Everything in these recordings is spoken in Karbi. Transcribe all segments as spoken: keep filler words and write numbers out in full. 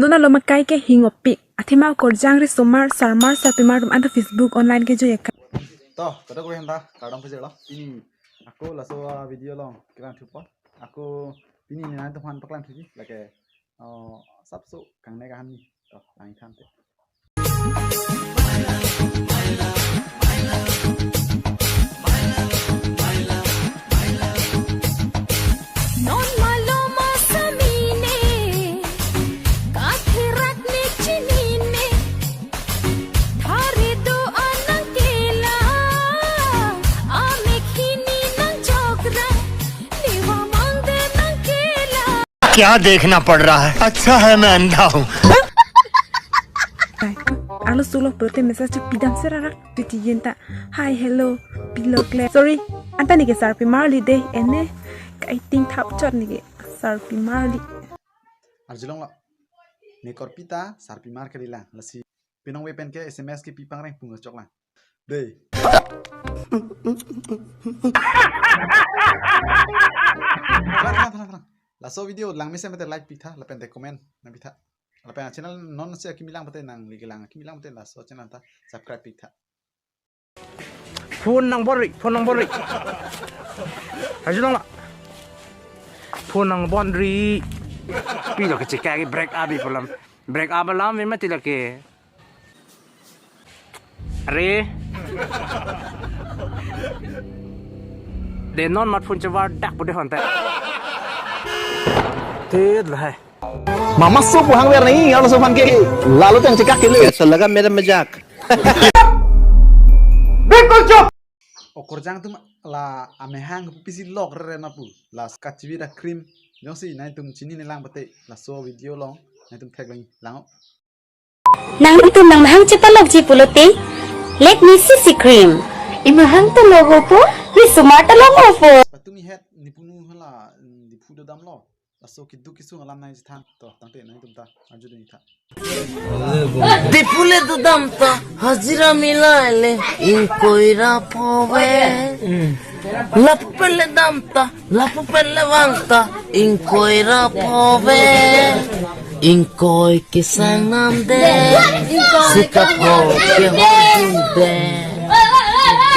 Non alo makai ke hingopik. Athema okorjang risomar, sarmar, sarpimar atum anta Facebook online ke joyaka. To, kadokave aphanta kardom pajirlo. Pini ako laso, ah, video along kelang thupo. Ako pini nangtumphan paklang thuji. Lake, oh, sapso kangne kahan ni. To, langtha te. Non malom asami ne, kathirak ne chinine, thari do-an nangkelang, amek hini nangjokra, niwa mangde nangkelang. क्या देखना पड़ रहा है? अच्छा है मैं अंधा हूँ। Arloso lo pulote message chepidam serarak titi yen ta. Hi, hello, pilokle. Sorry, anta neke sarpimar li de, ene kaiting thap chot neke sarpimar li. Arjulong lo, ne korpi ta sarpimar kalilang, lasi pinong ve pen ke S M S kepi pangreng pung choklang. Dei. Thalang, thalang, thalang, thalang. Laso video langmesen mate like pitha, lapen te comment nangpitha. Lapen channel non si akimi lang mate nangli kelang akimi lang mate laso channel ta subscribe pitha. Phone nang bor ri, phone nang bor ri. Arjulong lo. Phone nang bor ri. Pilo kechika ke break up pi pulam. Break up alam mati lake. Are. De non mat phone chevar dak bude honte. Tet lahai. Mama so pu hangver nahi, arloso aphan ke. Lalo tang chekak kele. कैसा लगा मेरा मजाक? बिल्कुल चुप। Okorjang atum la amehang pisi lok rere ma pu. La kachivit a-cream. Jongsi nangtum chinine lang pute. Laso video along nangtum theklong lang. Nangtum nangmahang chepalokji pulote, Lakme C C cream. Imahang ta logo po, risomar ta logo po. Patumi het nipunu hala, mm, Diphu dodamlo. Laso keduk kesung alam nangchethan. To, tangte nangtum ta arjudun tha. Diphu le dodam ta, hajira milai le, ingkoi ra pove. Lapu pen le dam ta, lapu pen le vang ta, ingkoi ra pove. Ingkoi kesang namdet, si kapho kehor jundet.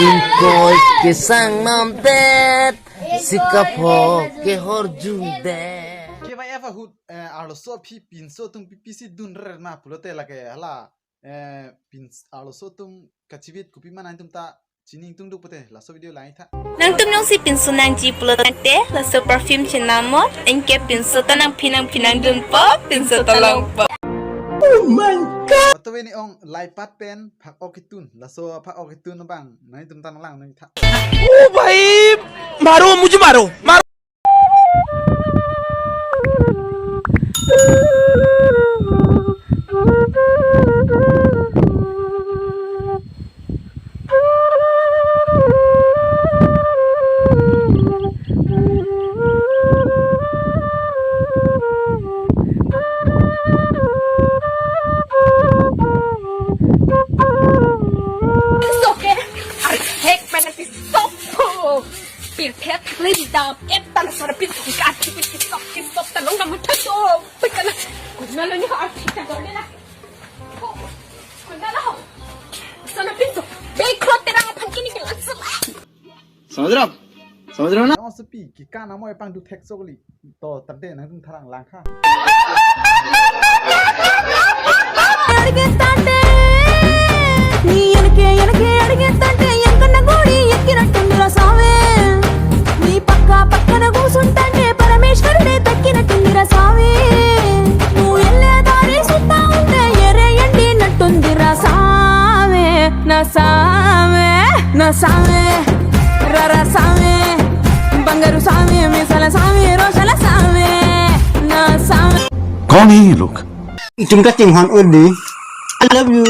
Ingkoi kesang namdet, si kapho kehor jundet. K Y F ahut, eh, arloso aphi pinso atum pi pisi dun rere ma pulote lake hala, eh, pins-, arloso atum kachivit kopi ma nangtum ta chini ingtung duk pute laso video lang tha. Nangtum jongsi pinso nangji pulo tangte, laso perfume chenamot, anke pinso ta nangphi nangphi nangdunpo, pinso ta longpo. Oh my God! Oto ve ne ong laipat pen phak-ok ketun, laso phak-ok ketun abang nangtum ta nanglang nang tha. ओ भाई, मारो, मुझे मारो, मारो। It's okay. I take my life is so full. Pirthe thakle dam, et tan sar pit ka ki pit sok ki sok ta long na matha so. Pekala. Kunalo ni har pit ta dole na. Kunalo. Sana pit so. Be khot te rang phan kini ke lang so. समझ रहे हो? समझ रहे हो ना? Nang sepi, ki kan amo epang du thek sokli. To, tangte nangtum tharang lang tha. అడిగేస్తాంటే, నీ ఎనకే, ఎనకే అడిగేస్తాంటే, ఎంకన్న గోడి ఎక్కినట్టుందిరా సామే. నీ పక్క, పక్కన కూసుంటాంటే, పరమేశ్వరుడే తక్కినట్టుందిరా సామే. నువ్వు వెళ్ళే దారి సుత్తా ఉంటే, ఎరే ఎండినట్టుందిరా సామే. నా సామే, నా సామే, రర సామే, బంగారు సామే, మీసాల సామే, రోషాల సామే, నా సామే. कौन है ये लोग? तुमका चिन्हान उर्दी। I love you.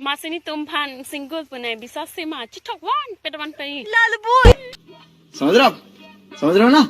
Masi netum aphan single punai bisas si ma chithok van pet van pai. Lal boy. समझ रहे हो? समझ रहे हो ना?